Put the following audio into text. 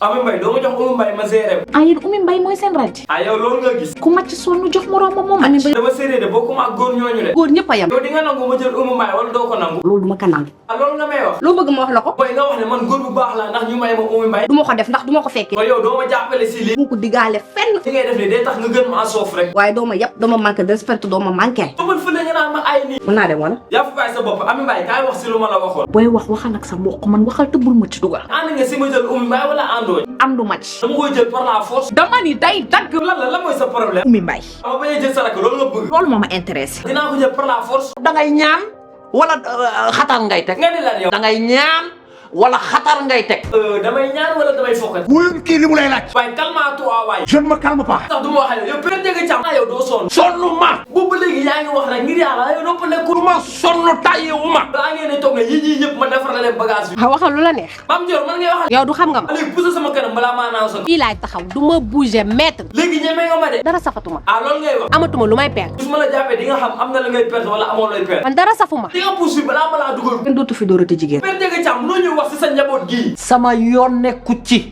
Amy Mbaye doo ma jox Amy Mbaye ma gérer. ah yéen Amy Mbaye mooy seen raj. ah yow loolu nga gis. ku màcc sonn jox moroomam moo màcc. dama série de bokkuma ak góor ñooñu de. góor ñëpp a yem. yow di nga nangu ma jël Amy Mbaye wala doo ko nangu. loolu duma ko nangu. ah loolu nga may wax. loo bëgg ma wax la ko. mooy nga wax ne man góor bu baax la ndax ñu may ma Amy Mbaye. du ma ko def ndax du ma ko fekkee. mooy yow doo ma jàppale si lii. mu ko diggaale fenn. li ngay def nii day tax nga gën ma soof rek. waaye doo ma yàpp doo ma manqué de respect doo ma manqué. tubal fële nga naan ma ay nii. mën naa dem wala. yaa fa bàyyi sa bopp Amy Mbaye kaay wax si lu ma la waxoon. booy wax waxal ak sa mbokk man waxal te bul ma ci dugal. ànd nga si ma jël Amy Mbaye wala àndoo. am du match. dama koy jël par la force. dama ni day dagg. lan mooy sa problème. Amy Mbaye. ama bañ a jël sa rakk loolu nga bëgg. loolu moo ma intéressé. dinaa ko jël par la force. da ngay ñaan wala xatar ngay teg. nga ni lan yow. da ngay ñaan wala xatar ngay teg. damay ñaan wala damay fokkati. wóyul kii li mu lay laaj. waaye calme-toi waay. je ne me calme pas. sax du ma wax yow père Ndiaga Thiam. yow doo sonn. sonn ma. boobu ba léegi yaa ngi wax rek ngir yàlla yow nopp nekkul. du ma sonn tàyyewu ma. balaa ngeen di toog ne yii yëpp ma defar na leen bagage bi. waxal lu la neex. Mame Dior man ngay waxal. yow du xam nga ma. léegi pousse sama kanam balaa maa naaw sa. fii laay taxaw du ma bouger mètre. léegi ñeme nga ma de. dara safatuma. ah loolu ngay wax. amatuma lu may perdre. su ma la jàppee di nga xam am na la ngay perdre wala amoo lay perdre. man dara safuma. di nga pousse bi balaa ma laa dugal. kenn dootu fi dóorati jigéen. père Ndiaga Thiam mënoo ñëw wax si sa njaboot gii. sama yoon nekku ci.